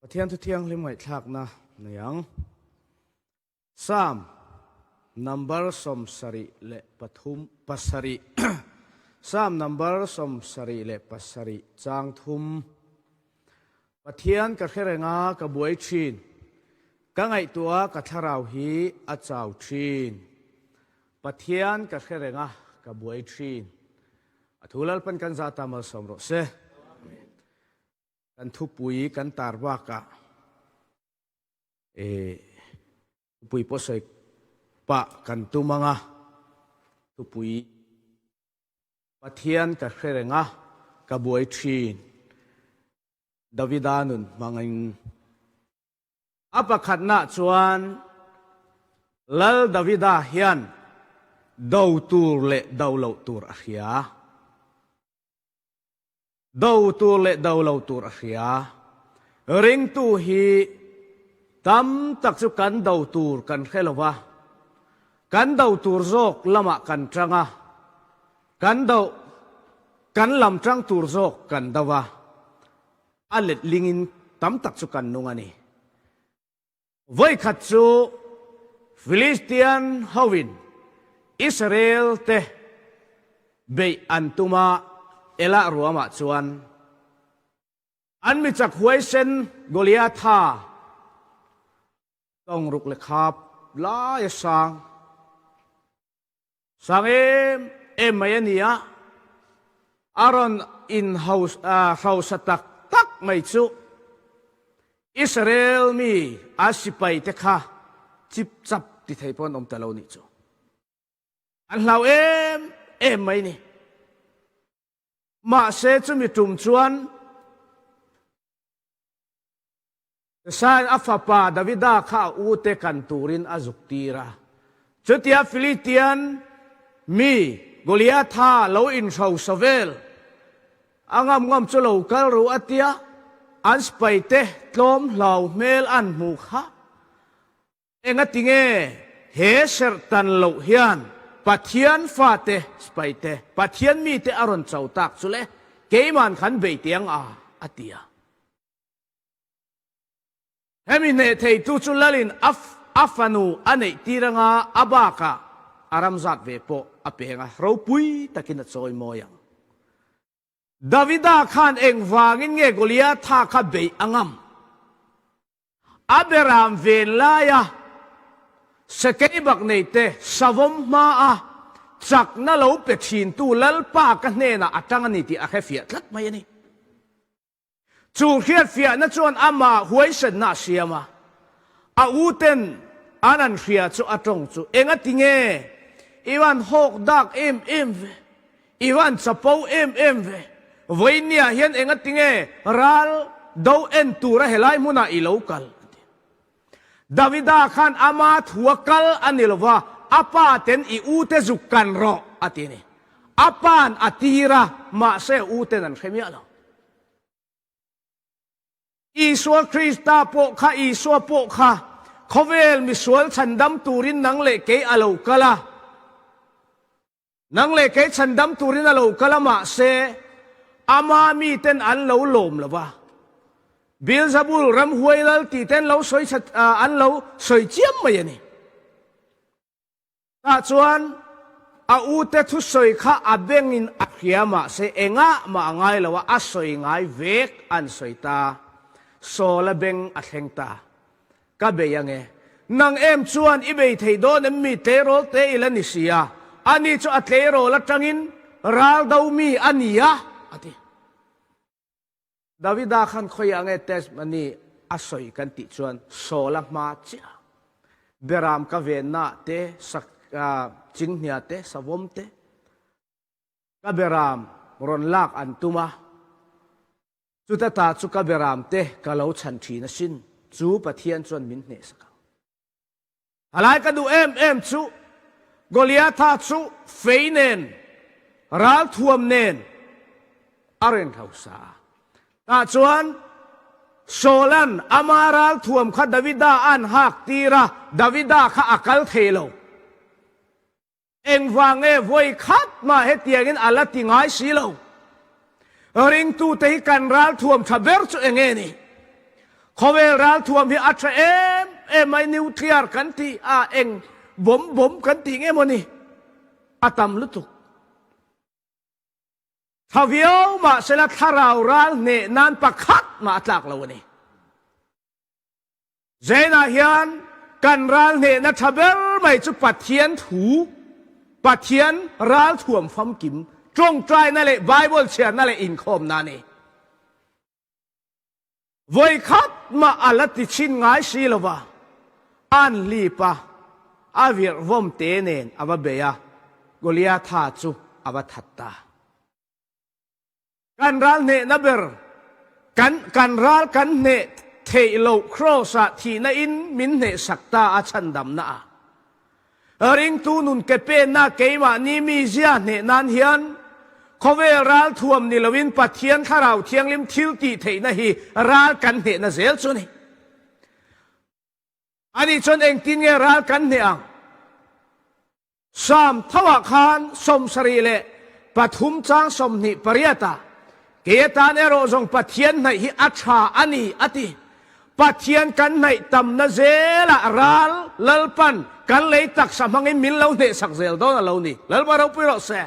Pathian thu thianghlim ngaihthlakna nei ang. Psalm number 73 pasarih Psalm number 77 chang thum Pathian ka hre reng a, ka buai thin. Ka ngaihtuah a, ka thlarau hi a chau thin. Pathian ka hre reng a, ka buai thin. A thu Lalpan kan zah ta malsawm rawh se. Kan thupui kan tar bakah e thupui pawh sawi pah kan tum ang a, thupui Pathian ka hre reng a, ka buai thin. Davida nun hmangin a pakhatnaah chuan Lal Davida hian do tur leh do loh tur a hria. Do tur leh do lo tur a hria. Ringtu hi tam tak chu kan do tur kan hre lo va, kan do tur zawk lamah kan tang a, kan do kan lam tang tur zawk kan do a, a letlingin tam tak chu kan nung a ni. Vawikhat chu Philistian hoin Israel te beih an tum a, Elah ruamah chuan an mi chak huaisen Goliatha tawng ruk leh khap lai a sang. Sang em em mai a ni a, a rawn inhausa tak tak mai chu Israel mi a sipai te kha chip chap ti thei pawh an awm ta lo nih chu. An hlau em em mai ni. Mahse chumi tum chuan Sain a fapa Davida kha a ute kan turin a zuk tir a. Chutia Philistian mi Goliatha lo inhrosa vel a ngam ngam chu lo kal ru a tia, an sipaite tlawm hlau hmel an hmu kha. Engatinge he serh tan loh hian Pathian fate sipaite, Pathian mite a rawn cho tak chu le, keiman khan bei tiang a, a ti a. Hemi hneh theitu chu Lalin a fanu a neih tir anga a bakah a ram zat ve pawh a peng a, ropui takin a chawi mawi ang. Davida khan engvangin nge Goliatha kha beih a ngam? A beram ven laia Sekeibak neite savawm hmaa chakna lo pe thintu Lalpa ka hnenah a tang a ni tih a hrefiah tlat mai a ni. Chu hriatfiahna chuan amah huaisenna a siam a, a uten an an hria chu a tawng chu, Engati nge i van hawk dak em em ve? I van chapo em em ve? Vawinia hian engati nge ral do en tura helai hmunah i lo kal? a ti. Davida khan ama thua kal a ni lo va, a pa ten i ute zuk kan rawh a ti a ni. A pa'n a tir a, mahse a uten an hre miah lo. Isua Krista pawh kha, Isua pawh kha khawvel misual chhandam turin nang leh kei a lo kal a. Nang leh kei chhandam turin a lo kal a, mahse ama miten an lo lawm lo va. Beelzebul ramhuai lal tih te an lo sawi an lo sawi chiam mai a ni. Tah chuan a ute thusawi kha a bengin a hria mahse engah mah a ngai lo a, a sawi ngai vek an sawi ta. Sawl a beng a thleng ta. Ka bei ange. Nang em chuan i bei thei dawn em mi tleirawl te i la ni si a, ani chu a tleirawl atangin ral do mi a ni a, a ti. Davida khan khawiah nge testimony a sawi kan tih chuan Saul a hma chiah. Beram ka venna te, sak chinghnia te, savawm te, ka beram rawn lak an tum a, chuta ta chu ka beram te ka lo chhan thin asin, chu Pathian chuan min hnehsak ang. Halai ka duh em em chu Goliatha chu fei nen, ralthuam nen a rawn hausa a. Tah chuan Saula'n ama ralthuam kha Davida a an hak tir a, Davida kha a kal thei lo. Engvang nge vawi khat mah hetiangin a la ti ngai si lo? Ringtute hi kan ralthuam tha ber chu eng nge ni? Khawvel ralthuam hi a tha em em mai, nuclear kan tih a eng bomb bomb kan tih nge maw ni, a tam lutuk. Tha viau mahsela thlarau ral hneh nan pakhat mah a tlak lo a ni. Zainah hian kan ral hnehna tha ber mai chu Pathian thu, Pathian ralthuam famkim, tawngtaina leh Bible chhiarna leh inkhawmna a ni. Vawikhat mah a la ti chhin ngai si lova, an hlip a, a virh vawm te nen a va bei a, Goliatha chu a va that ta. Kan ral hnehna ber, kan kan ral kan hneh theih loh Kraws-ah thihna in min hnehsak ta a chhandamna ah. Ringtu nun ke penna keimahni mizia hneh nan hian khawvel ral thuam ni loin Pathian Thlarau Thianghlim thil tih theihna hi ral kan hnehna zel chu a ni. Ani chuan engtin nge ral kan hneh ang? Psalm thoah khan 73 chang 28 ah, Kei atan erawh zawng Pathian hnaih hi a tha a ni, a ti. Pathian kan hnaih tamna zelah ral Lalpan kan lei taksa hmangin min lo hnehsak zel dawn a lo ni. Lalpa ropui rawh se.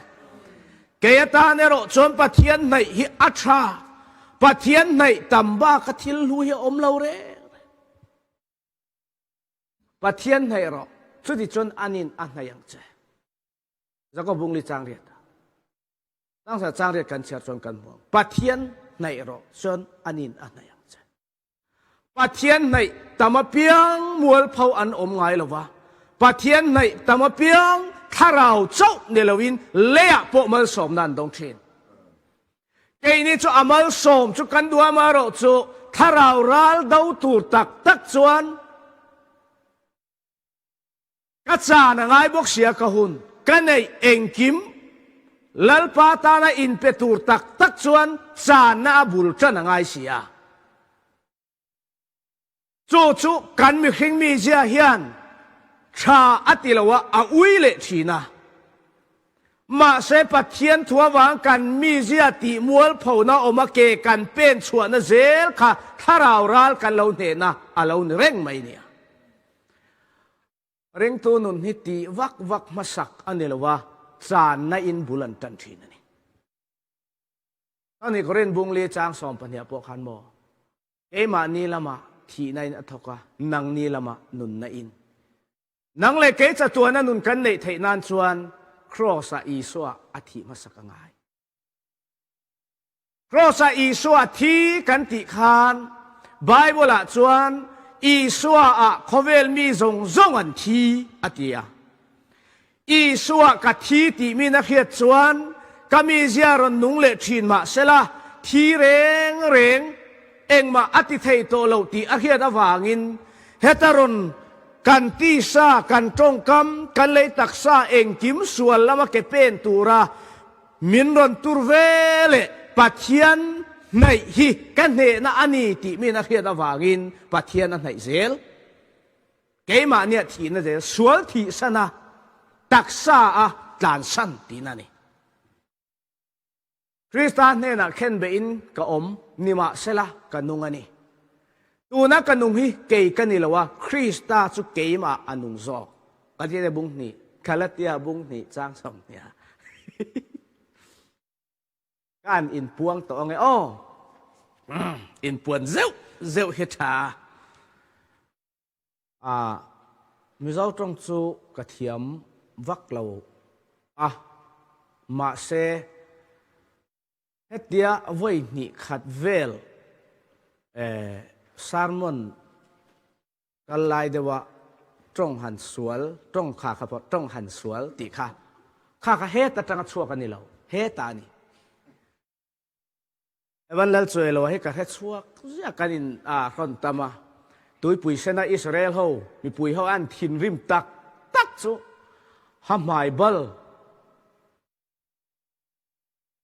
Kei atan erawh chuan Pathian hnaih hi a tha. Pathian hnaih tam baka thil hlu hi a awm lo reng reng. Pathian hnaih rawh, chutichuan anin a hnaih ang che. Jakob bung li chang riat ah. Tangsa chang riat kan chhiar chuan kan hmu ang. Pathian hnaih rawh, chuan anin a hnaih ang che. Pathian hnaih tam apiang mualpho an awm ngai lo va. Pathian hnaih tam apiang thlarau chauh ni loin leiah pawh malsawmna an dawng thin. Keini chu a malsawm chu kan duh amaherawhchu thlarau ral do tur tak tak chuan ka chan a ngai bawk sia ka hun ka neih engkim Lalpa tana inpe tur tak tak chuan channa a bul tan a ngai si a. Chu chu kan mihring mizia hian tha a ti lo a, a ui leh thin a. Mahse Pathian thu avang kan mizia tih mualphona awm a ke kan pen chhuahna zel kha thlarau ral kan lo hnehna a lo ni reng mai nia. Ringtu nun hi tih vak vak hmasak a ni lo a, channa in bul an tan thin a ni. Ani Korin bungli chang 12 pawh khan maw? Keimahni lamah thihna in a thawk a, nangni lamah nunna in. Nang leh kei chatuana nun kan neih theih nan chuan Kraws-ah Isua a thih hmasak a ngai. Kraws-ah Isua thi kan tih khan Bible-ah chuan Isua-ah khawvel mi zawng zawng an thi a ti a. Isua ka thi tih min a hriat chuan ka mizia rawn nung leh thin mah sela, thi reng reng engmah a ti thei tawh lo tih a hriat avangin heta rawn kan tisa, kan tawngkam, kan lei taksa engkim sual lama ke pen tura min rawn tur ve leh Pathian hnaih hi ka hnehna a ni tih min a hriat avangin Pathian a hnaih zel. Keimahnia thihna zel sual thihsan a, taksa a tlansan tihna a ni. Krista hnenah khenbehin ka awm, nimahsela ka nung a ni. Tuna ka nung hi kei ka ni lo a, Krista chu keimah a nung zawk. Galatia bung hnih, Galatia bung hnih chang 20. Kan inpuang tawh ange aw. Inpuan zeuh zeuh hi tha. A, Mizo tawng chu ka thiam vak lo a, mahse hetia vawi hnih khat vel sermon kal lai deuha tawng han sual, tawng kha kha pawh tawng han sual tih kha, kha kha heta tanga chhuak a ni lo, heta a ni. Evan Lalchuailoa hi ka hre chhuak ziah kan in a rawn tam a, tuipui sena Israel ho mipui ho an thinrim tak tak chu ha hmai bal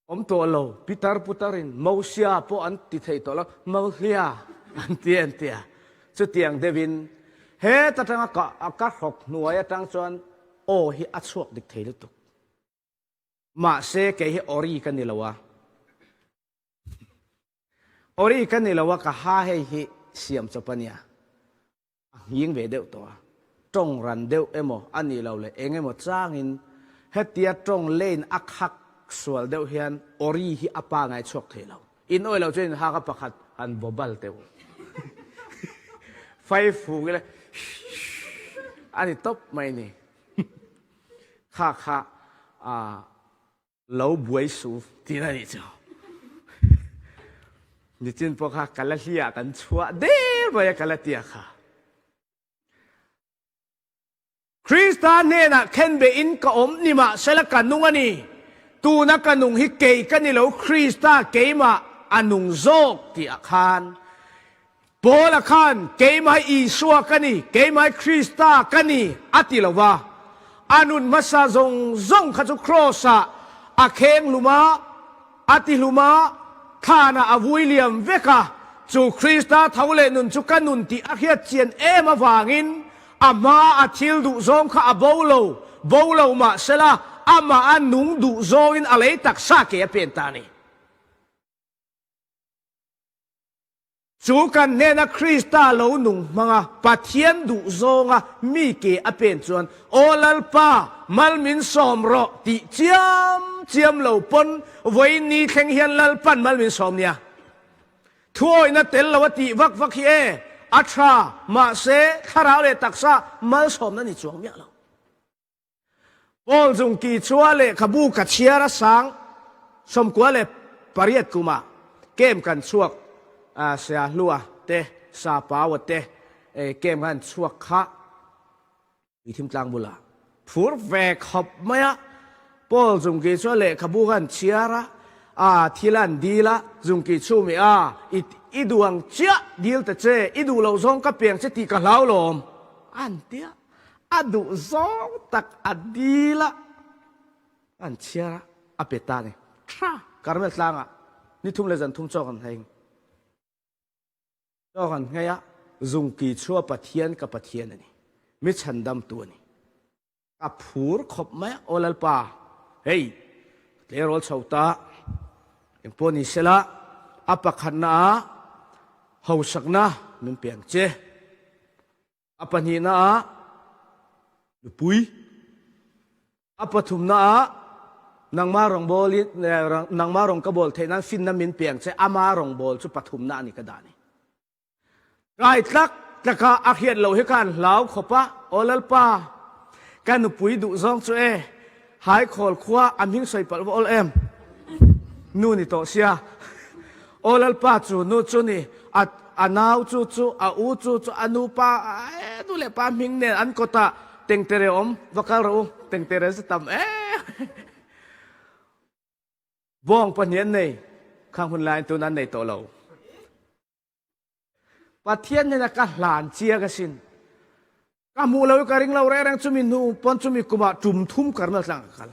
awm tawh lo, pitar putar in Mosia pawh an ti thei tawh lo, Mohlia an ti an ti a, chutiang deuh in heta tanga ka ka hrawk hnuai atang chuan aw hi a chhuak dik thei lutuk. Mahse kei hi ori ka ni lo a. Ori ka ni lo a ka ha hei hi. siam chawp a nia. A nghing ve deuh tawh a, tawng ran deuh emaw a nih loh leh eng emaw changin hetia tawng lane a khak sual deuh hian ori hi a pa ngai chhuak thei lo. In awih loh chuan in hak a pakhat han vaw bal teuh. Fai fung ila a ni tawp mai ni. Kha kha Lo buai su tiin a nih chu. Nichin pawh kha ka la hliah kan chhuah der mai a ka la tia kha. Krista hnenah khenbeh in ka awm ni mahsela ka nung a ni. Tuna ka nung hi kei ka ni lo Krista keimah a nung zawk tih ah khan Paula khan, Keimah hi Isua ka ni, keimah hi Krista ka ni, a ti lo va. A nun hmasa zawng zawng kha chu Kraws-ah a kheng hlum a, a ti hlum a, thlanah a vui liam vek a. Chu Krista tho leh nun chu ka nun tih a hriat chian em avangin a hmaa a thil duh zawng kha a bo lo, bo lo mah sela amah a nung duh zawngin a lei taksa ke a pen ta a ni. Chu kan hnena Krista lo nung hmanga Pathian duh zawnga mi ke a pen chuan, Aw Lalpa, mal min sawm rawh tih chiam chiam lo pawn vawiin ni thleng hian Lalpan mal min sawm nia. Thuawihna tel lo a tih vak vak hi e, a tha, mahse thlarau leh taksa malsawmna ni chuang miah lo. Paul zungki chua lehkhabu ka chhiar a sang 98 kumah kem kan chhuak Sia Hlua te, Sa Paua te kem khan chhuak kha Tuithim tlang bulah phur ve khawp mai a. Paul zungki chua lehkhabu khan chhiar a, a thil an dil a, zungki chhumi a, i duh ang chiah dil ta che, i duh loh zawng ka piang che tih ka hlau lawm an tia. A duh zawng tak a dil a, an chhiar a, a pe ta a ni. Tha! Karmel tlangah ni thum leh zan thum chaw kan hei. Chaw kan nghei a, zungki chua Pathian ka Pathian a ni. Mi chhandamtu a ni. Ka phur khawp mai a, Aw Lalpa, hei, tleirawl chho ta, engpawh ni sela, a pakhatna ah hausakna min pe ang che. A pahnihna ah nupui, a pathumna ah nangmah rawngbawl in nangmah rawng ka bawl theih nan finna min pe ang che, ama rawngbawl chu pathumna a ni ka dah ni. Kai tlak tlaka a hriat lo hi khan hlau khawp a, Aw Lalpa, ka nupui duh zawng chu e, Haikhawl khua a hming sawi palh va awl em? Nu ni tawh sia. Aw Lalpa chu nu chu ni, a a nau chu chu, a u chu chu, a nu pa e nu leh pa hming nen an kawtah tengtere awm va kal rawh u, tengtere chu tam em. Bawng pahnih an nei, khang hun laiin tun an nei tawh lo. Pathian hnena ka hlan chiang asin. Ka hmuh lo i ka ring lo reng reng chumi hnu pawn chumi kumah tum thum Karmel tlang ka kal.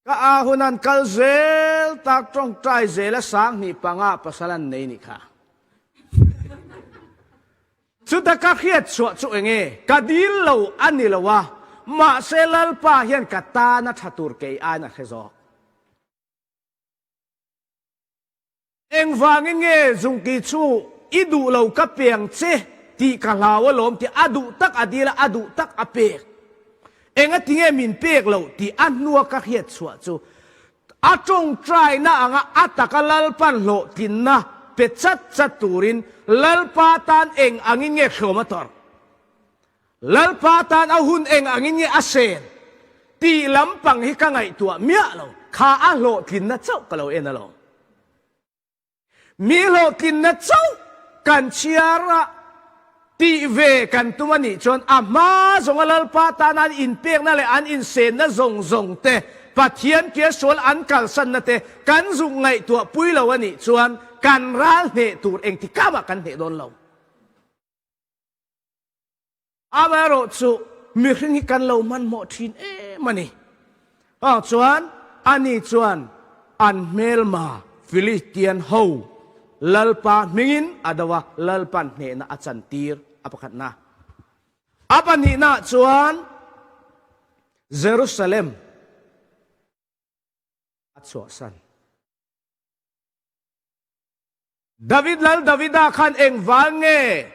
Ka a hun an kal zel tak tawngtai zel a 5000 pasal an nei nih kha. Chuta ka hriat chhuah chu enge ka dil lo a ni lo a, mahse Lalpa hian ka tan a tha tur kei aiin a hre zawk. Engvangin nge zungki chu i duh lo ka piang che tih ka hlau alawm tih a duh tak a dil a, a duh tak a pek. Engati nge min pek loh tih a hnua ka hriat chhuah chu a tawngtaina anga a taka Lalpan hlawhtlinna pe chat chat turin Lalpa tan eng angin nge hriawm a tawrh? Lalpa tan a hun eng angin nge a sen tih lampang hi ka ngaihtuah miah lo, kha a hlawhtlinna chauh ka lo en alawm. Mi hlawhtlinna chauh kan chhiar a tih ve kan tum a nih chuan a hma zawnga Lalpa tana an inpekna leh an insenna zawng zawng te, Pathian kia sual an kalsanna te kan zuk ngaihtuah pui lo a nih chuan kan ral hneh tur engtikah mah kan hneh dawn lo. Amaherawh chu mihring hi kan lo hmanhmawh thin em a ni. Chuvang chuan ani chuan an hmelma Philistian ho Lalpa hmingin a do a, Lalpan hnehna a chantir a pakhatna. A pahnihnaah chuan Jerusalem a chhuahsan. David Lal Davida khan engvang nge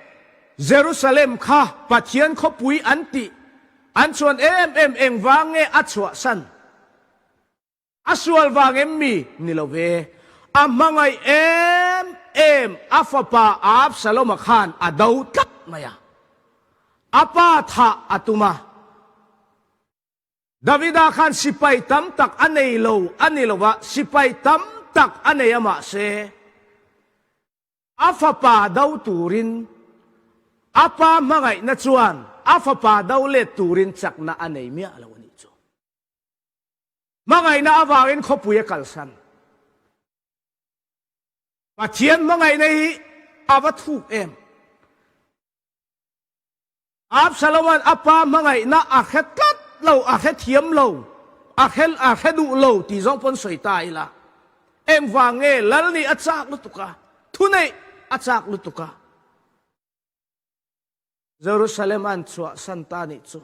Jerusalem kha Pathian khawpui an tih an chuan em em engvang nge a chhuahsan? A sual vang em mi? Ni lo ve. A hmangaih em em a fapa Absalom-a khan a do tlat mai a. A pa thah a tum a. Davida khan sipai tam tak a nei lo a ni lo va, sipai tam tak a nei a mahse a fapa do turin a pa hmangaihna chuan a fapa do let turin chakna a nei miah lo a nih chu. Hmangaihna avangin khawpui a kalsan. Pathian hmangaihna hi a va thuk em. Absaloma'n a pa hmangaihna a hre tlat lo, a hre thiam lo, a hre a hre duh lo tih zawng pawn sawi ta ila. Engvang nge lal nih a chak lutuk a, thuneih a chak lutuk a. Jerusalem an chhuahsan ta nih chu.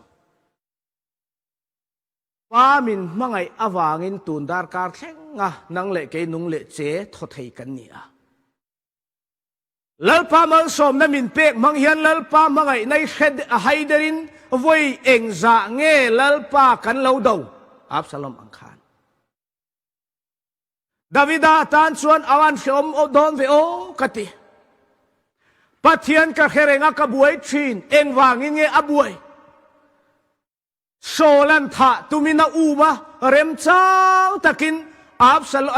Pa min hmangaih avangin tun darkar thlenga nang leh kei nung leh che thaw thei kan ni a. Lalpa malsawmna min pek hmang hian Lalpa hmangaihna i hre a hai derin vawi engzah nge Lalpa kan lo do? Absalom ang khan. Davida tan chuan a van hreawm dawn ve aw ka ti. Pathian ka hre reng a ka buai thin, engvangin nge a buai? Saul-a'n thah tumin a um a, remchang takin Absalom,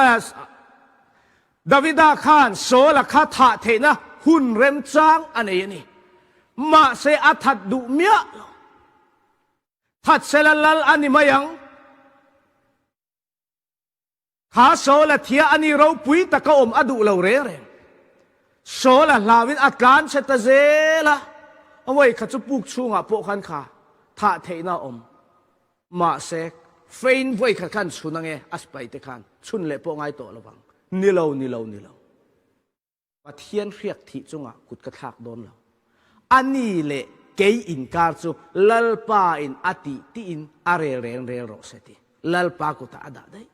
Davida khan Saul-a kha thah theihna hun remchang a nei a ni. Mahse a that duh miah lo. That sela lal a ni mai ang. Kha Saul-a thia a ni ropui taka awm a duh lo reng reng. Saul-a hlauin a tlan chhe ta zel a, a vawi kha chu puk chhungah pawh khan kha thah theihna a awm. Mahse, fein vawi khat khan chhun ange a sipai te khan chhun leh pawh ngai tawh lovang. Ni lo, ni lo, ni lo. Pathian hriak thih chungah kut ka thlak dawn lo. A ni leh kei inkar chu Lalpa in a tih tiin a rel reng rel rawh se ti. Lalpa kutah a dah daih.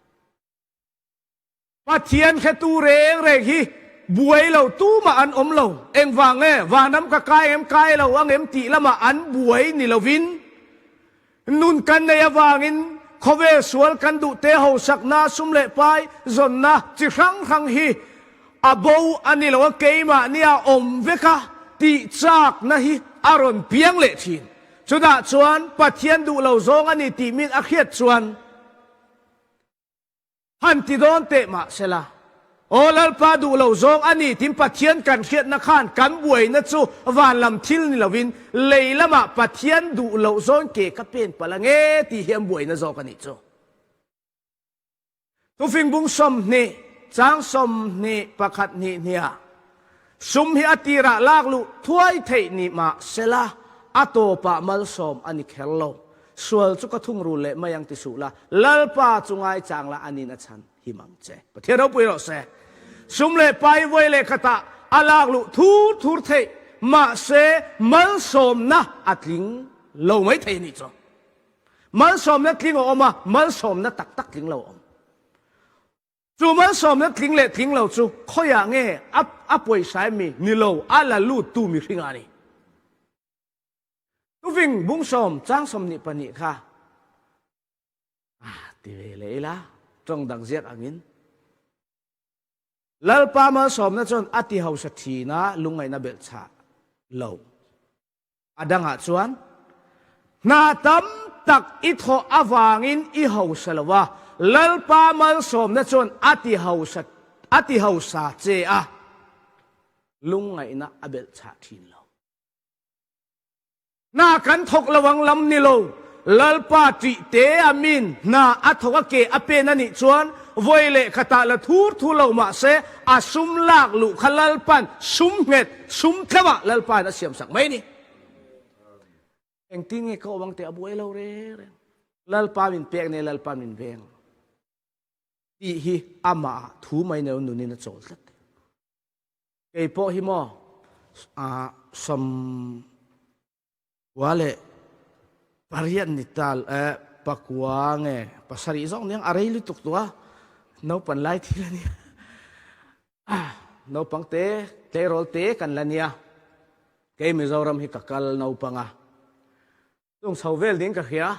Pathian hretu reng reng hi buai lo tumah an awm lo. Engvang nge vanram ka kai em kai lo ang em tih lamah an buai ni lovin Nun kan neih avangin khawvel sual kan duh te hausakna, sum leh pai, zawnna chi hrang hrang hi a bo a ni lo a, keimahni a awm vek a tih chakna hi a rawn piang leh thin. Chutah chuan Pathian duh lo zawng a ni tih min a hriat chuan, Han ti dawn teh mah sela, Aw Lalpa duh lo zawng a ni tin Pathian kan hriatna khan kan buaina chu van lam thil ni lovin lei lamah Pathian duh loh zawng ke ka pen palh ang e tih hi an buaina zawk a nih chu. Thufing bung 20 chang 21 hnih hniah sum hi a tirah lak luh thuai theih ni mah sela a tawpah malsawm a ni kher lo. Sual chu ka thungrul leh mai ang ti suh la, Lalpa chu ngaichang la anin a chhan him ang che. Pathian ropui rawh se. Sum leh pai vawi leh khatah a lak luh thur thur theih, mahse malsawmna a tling lo mai thei a nih chu. Malsawmna tling a awm a, malsawmna tak tak tling lo a awm. Chu malsawmna tling leh tling lo chu khawiah nge a a pawisa em mi? Ni lo, a la lut tu mihring a ni. Tuving bung sawm chang 22 kha ah ti ve leh ila tawng dang ziak angin Lalpa malsawmna chuan a ti hausa thina lungngaihna belh chah lo. A dangah chuan hna tam tak i thawh avangin i hausa lo a, Lalpa malsawmna chuan a ti hausa a ti hausa che a, lungngaihna a belh chah thin lo. Hna kan thawk lo ang lam ni lo, Lalpa ṭih te a min hna a thawk a ke a pen a nih chuan vawi leh khatah la thur thur lo mah se a sum lak luh kha Lalpa'n sum nghet, sum tleuh ah Lalpa'n a siam sak mai ni. Engtin nge ka awm ang teh a buai lo reng reng. Lalpa min pek nei Lalpa min veng tih hi amah ah thu mai nei nunin a chawl tlat. Kei pawh hi maw sawm leh pariat ni tal pakua nge pasarih zawk niang a rei lutuk tawh a, naupan lai thil a nia. Naupang te, tleirawl te kan la nia. Kei Mizoram hi ka kal naupang a. Chung chho vel ding ka hria.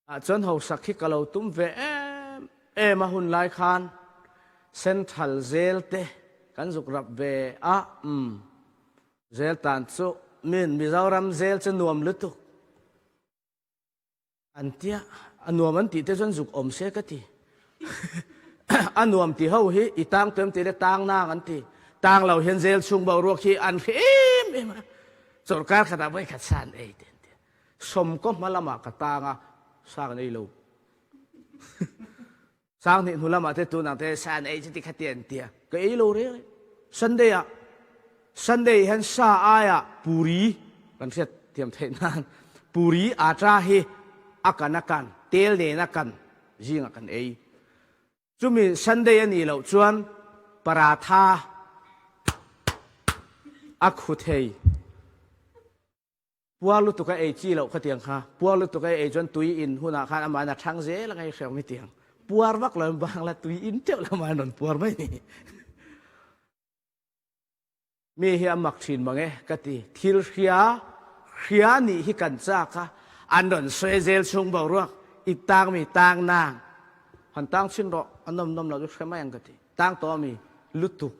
Ah chuan hausak hi ka lo tum ve em em a hun lai khan Central zel te kan zuk rap ve a umm zel tan chu min Mizoram zel chu nuam lutuk an tia a nuam an tih te chuan zuk awm se ka ti a nuam ti ho hi i tang tuam ti le tang nang an ti tang lo hian zel chhung boruak hi an hre em em a chawlhkar khatah vawi khat sa an ei te an tia sawmkaw hma lamah ka tang a sa kan ei lo sang hnih hnu lamah te tunang te sa an ei chu ti kha ti an tia ka ei lo reng reng Sunday ah Sunday hian sa aiah puri kan hriat thiam theih nan puri ata hi a kan a kan tel nen a kan zingah kan ei chumi Sunday a nih loh chuan paratha a khu thei Puar lutuk a ei chi loh khatiang kha. Puar lutuk a ei chuan tui in hunah khan amahin a thang zel a ngai hreu mai tiang. Puar vak lo in bang la tui in teuh lo amahin rawn puar mai ni. Mi hi a mak thin mang e ka ti. Thil hria hria nih hi kan chak a, an rawn sawi zel chhung boruak i tang mi tang nang. Han tang chhin rawh a nawm nawm lo chu hre mai ang ka ti. Tang tawh ami lutuk.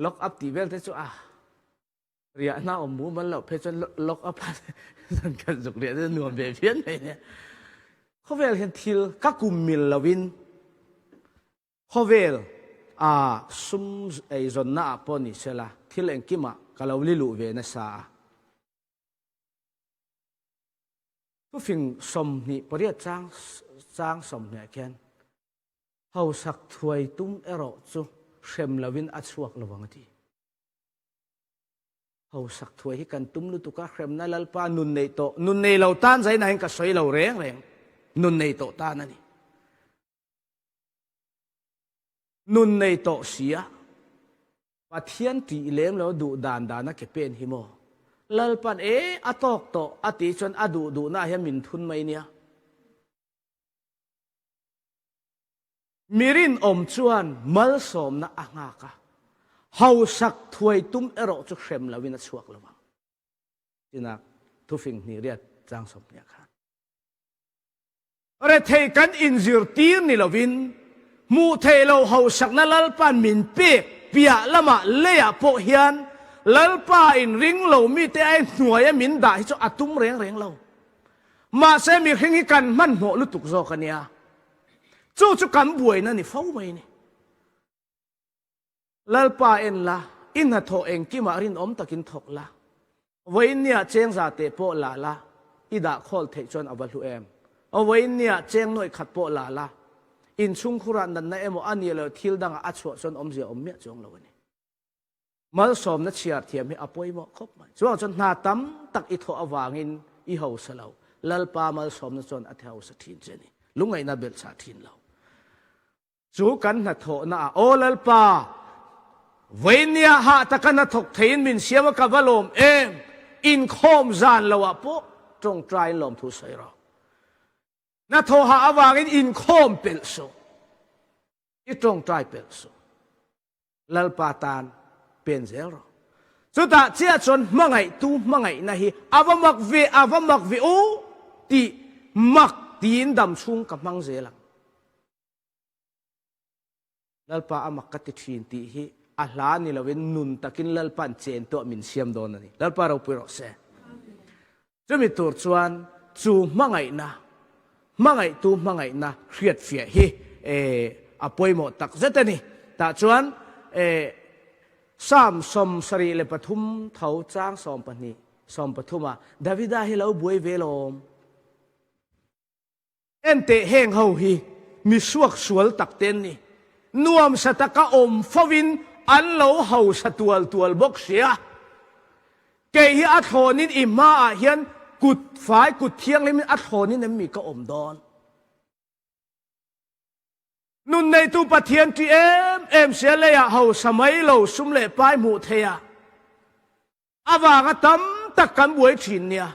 Lock up tih vel te chu a riahna awm mumal loh phei chuan lock up zan khat zuk riah te nuam ve phian mai nia. Khawvel hian thil ka kum mil lovin khawvel a sum eizawnna ah pawh ni sela thil engkimah ka lo li luh ve nasa a. Thufing 28 chang chang 20 ah khian Hausak thuai tum erawh chu hrem loin a chhuak lo ang a ti. Hausak thuai hi kan tum lutuk a, hremna Lalpa nun nei tawh, nun nei lo tan zainah hian ka sawi lo reng reng, nun nei tawh tan a ni. Nun nei tawh sia, Pathian tih lem lo duh dan dana ke pen hi maw? Lalpan e a tawk tawh a tih chuan a duh duhna hian min thun mai nia. Mi rinawm chuan malsawmna a nghak a, hausak thuai tum erawh chu hrem loin a chhuak lo ang. Tinak thufing hnih riat chang 20 khan. Rethei kan inzirtir ni loin hmuh theih loh hausakna Lalpa'n min pek piah lamah leiah pawh hian Lalpa in ring lo mite ai hnuaia min dah hi chu a tum reng reng lo. Mahse mihring hi kan hmanhmawh lutuk zawk a nia. Chu chu kan buaina ni fo mai ni. Lalpa en la, i hnathawh engkimah rinawm takin thawk la. Vawiinniah cheng za teh pawh la la, i dah khawl theih chuan a va hlu em. Vawiinniah cheng nuaih khat pawh la la, inchhungkhurah natna emaw a nih loh thil dangah a chhuah chuan awmzia awm miah chuang lo a ni. Malsawmna chhiar thiam hi a pawimawh khawp mai. Chuvang chuan hna tam tak i thawh avangin i hausa lo. Lalpa malsawmna chuan a ti hausa thin che a ni. Lungngaihna belhchhah thin lo. Chu kan hnathawhna ah, Aw Lalpa, vawinia hah taka hnathawk theiin min siam a ka va lawm em? Inkhawm zan lo ah pawh tawngtaiin lawmthu sawi rawh. Hnathawh hah avangin inkhawm pelh suh. I tawngtai pelh suh. Lalpa tan pen zel rawh. Chutah chiah chuan hmangaihtu hmangaihna hi a va mak ve, a va mak ve aw tih mak tiin dam chhung ka hmang zel ang. Lalpa a mak ka ti thin tih hi a hla ni loin nun takin Lalpa'n chen tuah min siam dawn a ni. Lalpa ropui rawh se. Chumi tur chuan chu hmangaihna, hmangaihtu hmangaihna hriatfiah hi a pawimawh tak zet a ni. Tah chuan Psalm 73 tho chang 12, 13 ah Davida hi lo buai ve lawm. Enteh heng ho hi mi suaksual tak te an ni. Nuamsa taka awm fovin an lo hausa tual tual bawk sia. Kei hi a thlawnin i hmaah hian kut fai kut thianghlimin a thlawnin em mi ka awm dawn. Nun neitu Pathian ṭi em em sia leiah hausa mai lo sum leh pai hmuh theih a. Avanga tam tak kan buai thin nia.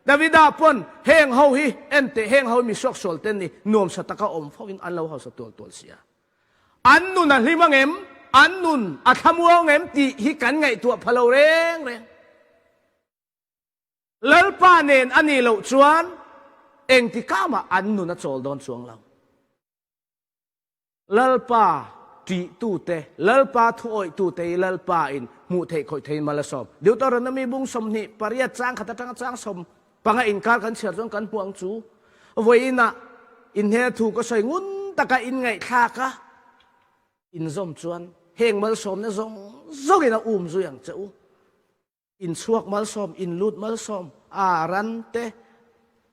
Davida pawn heng ho hi en teh heng ho hi mi suaksual ten ni nuamsa taka awm fo in an lo hausa tual tual sia. An nun a hlim ang em? An nun a thlamuang em tih hi kan ngaihtuah pha lo reng reng. Lalpa nen a nih loh chuan engtikah mah an nun a chawl dawn chuang lo. Lalpa ṭihtute, Lalpa thuawihtute hi Lalpa in hmuh theih khawih theiin mal a sawm. Deuteronomy bung 28 chang khat aṭanga chang 15 inkar kan chhiar chuan kan hmuh ang chu. Vawiinah inhel thu ka sawi ngun taka inngaihthlak a inzawm chuan heng malsawmna zawng zawngin a um zui ang che u. In chhuak malsawm, in lut malsawm, a ran te,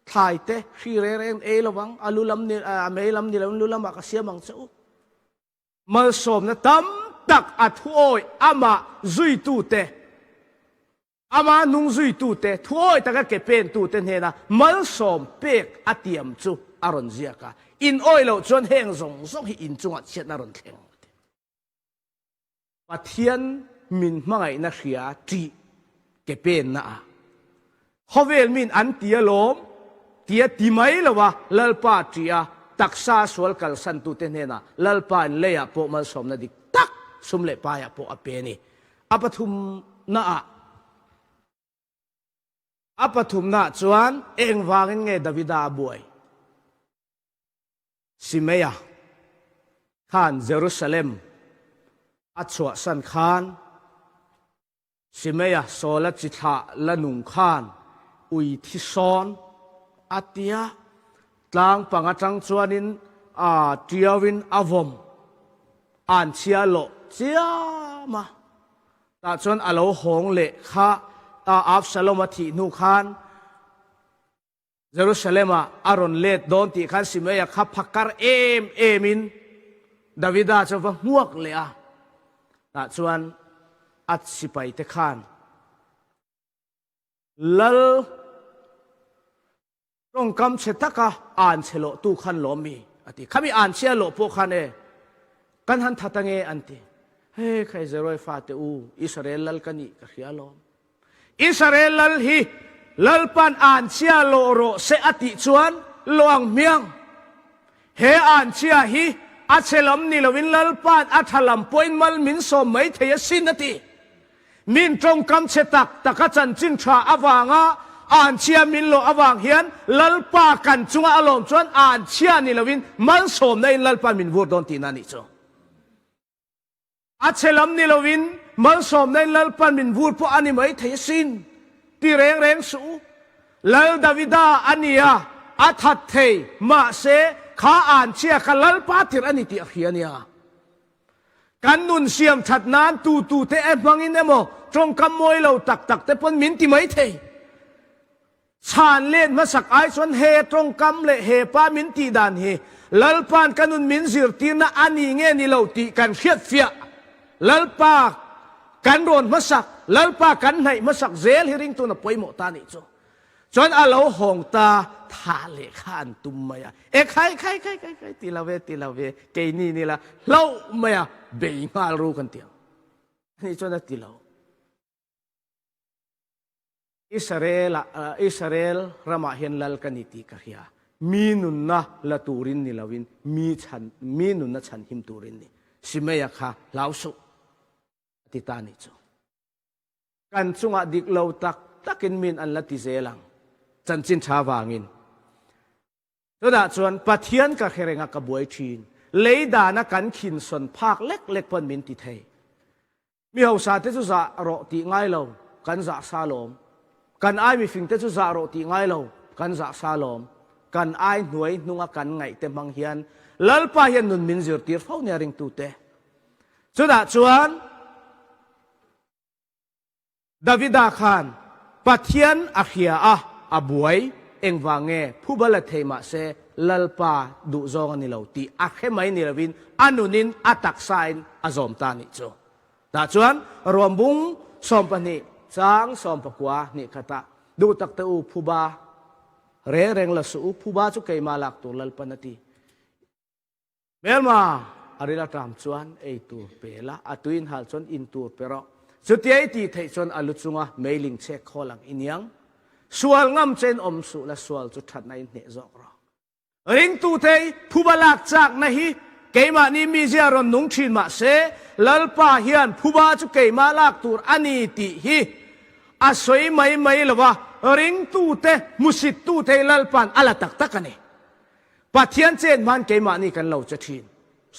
thlai te, hri reng reng ei lovang, a lu lam ni, a mei lam ni lovin lu lamah ka siam ang che u. Malsawmna tam tak a thuawi amah zuitute, amah nung zuitute, thuawi taka ke pentute hnena malsawm pek a tiam chu a rawn ziak a. In awi loh chuan heng zawng zawng hi in chungah chhiatna a rawn thleng. Pathian min hmangaihna hria ṭih ke penna ah khawvel min an ti alawm tia ti mai lo a, Lalpa ṭih a taksa sual kalsan tute hnenah Lalpa in leiah pawh malsawmna dik tak sum leh paiah pawh a pe a ni. A pathumna ah A pathumna ah chuan engvangin nge Davida a buai? Simeia khan Jerusalem a chhuahsan khan Simeia Saula chi thlah la nung khan ui thi sawn a tia, tlang pang atang chuanin a tiauin a vawm an chhia lawh chiam a. Tah chuan a lo hawng leh kha Absalom a thih hnu khan Jerusalem-ah a rawn let dawn tih khan Simeia kha phakar em emin Davida chu va hmuak leh a. Tah chuan a sipaite khan lal tawngkam chhe taka an chhe lawhtu khan lawm mi a ti. Khami an chhia lawh pawh khan e kan han that ange an ti. He khai Zeruai fate u, Israel lal ka nih ka hria lawm. Israel lal hi Lalpan anchhia lawh rawh se a tih chuan lawh ang hmiang. He anchhia hi a chhe lam ni loin Lalpan a tha lam pawhin mal min sawm mai thei asin a ti. Min tawngkam chhe tak taka chanchin tha avanga anchhia min lawh avang hian Lalpa kan chunga a lawm chuan anchhia ni loin malsawmna in Lalpan min vur dawn tihna a nih chu. A chhe lam ni loin malsawmna in Lalpan min vur pawh a ni mai thei asin ti reng reng suh u. Lal Davida a nia, a that thei, mahse kha anchhia kha Lalpa tirh a ni tih a hria nia. Kan nun siam that nan tu tu te e hmangin emaw tawngkam mawi lo tak tak te pawn min ti mai thei. Chhan let hmasak ai chuan he tawngkam leh he pa min tih dan hi Lalpa'n ka nun min zirtirna a ni nge ni lo tih kan hriatfiah. Lalpa kan rawn hmasak, Lalpa kan hnaih hmasak zel hi ringtun a pawimawh ta nih chu. Chuan a lo hawng ta tha leh kha an tum mai a, e khai khai khai khai khai ti lo ve ti lo ve keini ni la hlauh mai a bei nghal ru kan ti ang. Ani chuan a ti lo. Israel Israel ramah hian lal ka ni tih ka hria. Mi nunna la turin ni loin mi chhan mi nunna chhan him turin ni. Simeia kha hlau suh a ti ta nih chu. Kan chungah dik lo tak takin min an la ti zel ang. Chanchin tha vangin. Chutah chuan Pathian ka hre reng a ka buai thin. Lei dana kan khin sawn phak lek lek pawn min ti thei. Mi hausa te chu zah rawh tih ngai lo, kan zah sa lawm. Kan ai mifing te chu zah rawh tih ngai lo, kan zah sa lawm. Kan ai hnuai hnunga kan ngaih te hmang hian Lalpa hian nun min zirtir fo nia ringtute. Chutah chuan Davida khan Pathian a hria a, a buai, engvang nge phubal a thei mahse Lalpa duhzawng a ni lo tih a hre mai ni lovin a nunin a taksain a zawm ta nih chu. Tah chuan Rawmbung 12 chang 19 hnih khatah duh takte u phuba reng reng la suh u, phuba chu keimah lak tur Lalpan a ti. Hmelma, a ril a ṭam chuan ei tur pe la, a tui inhal chuan in tur pe rawh. Chutia i tih theih chuan a lu chunga meiling chhek khawl ang i niang. Sual ngam chein awm suh la, sual chu ṭhatna in hneh zawk rawh. Ringtute i phuba lak chakna hi. Keimahni mizia rawn nung thin mah se, Lalpa hian phuba chu keimah lak tur a ni tih hi a sawi mai mai lo a, ringtute hmusittute hi Lalpa'n a la tak tak a ni. Pathian chen hman keimahni kan lo che thin.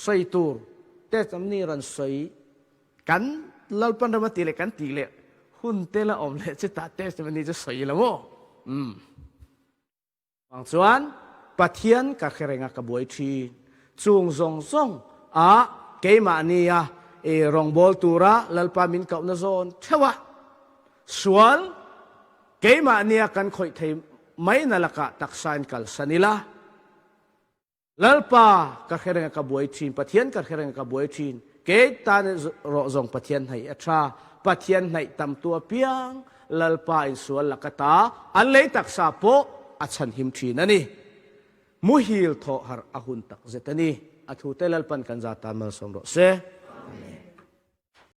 Sawi tur te tam ni rawn sawi kan Lalpan rama tih leh kan tih leh hun te la awm leh chutah testimony chu sawi lo maw? Umm. Vang chuan Pathian ka hre reng a ka buai thin. Chung zawng zawng ah keimahni a i rawngbâwl tura Lalpa min kohna zawn theuh a, sual keimahni a kan khawih thei mai na lakah taksa in kalsan ila. Lalpa ka hre reng a ka buai thin, Pathian ka hre reng a ka buai thin, kei tan rawh zawng Pathian hnaih a tha, Pathian hnaih tam tu apiang Lalpa in sual laka ta an lei taksa pawh a chhanhim thin a ni. Muhil thawh harh a hun tak zet a ni. A thute Lalpan kan za tan malsawm rawh se.